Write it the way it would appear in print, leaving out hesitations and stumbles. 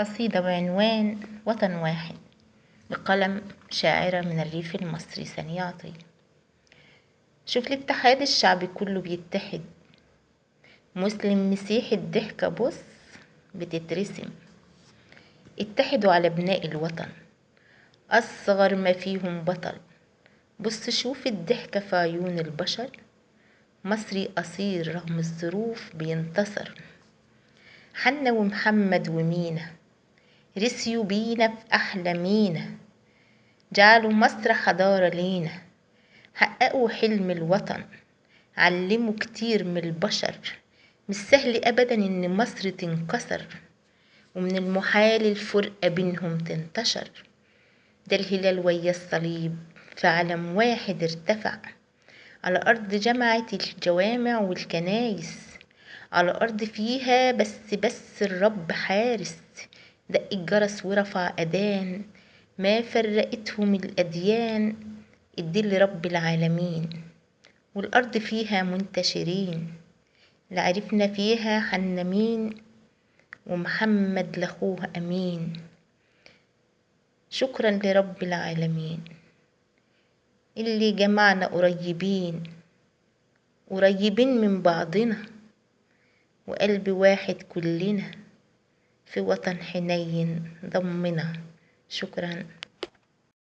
قصيدة بعنوان وطن واحد بقلم شاعرة من الريف المصري سانية عطية. شوف الاتحاد الشعبي كله بيتحد، مسلم مسيحي الضحكة بص بتترسم. اتحدوا على بناء الوطن، أصغر ما فيهم بطل. بص شوف الضحكة في عيون البشر، مصري أصيل رغم الظروف بينتصر. حنا ومحمد ومينا رسيوا بينا في أحلى مينا، جعلوا مصر حضارة لينا، حققوا حلم الوطن، علموا كتير من البشر. مش سهل أبدا إن مصر تنكسر، ومن المحال الفرقة بينهم تنتشر. ده الهلال ويا الصليب في علم واحد ارتفع، على أرض جمعت الجوامع والكنايس، على أرض فيها بس الرب حارس. دق الجرس ورفع أذان، ما فرقتهم الأديان، ادي لرب العالمين. والأرض فيها منتشرين، لا عرفنا فيها حنا مين، ومحمد لأخوه أمين. شكرا لرب العالمين اللي جمعنا قريبين، قريبين من بعضنا، وقلب واحد كلنا في وطن حنين ضمنا. شكرا.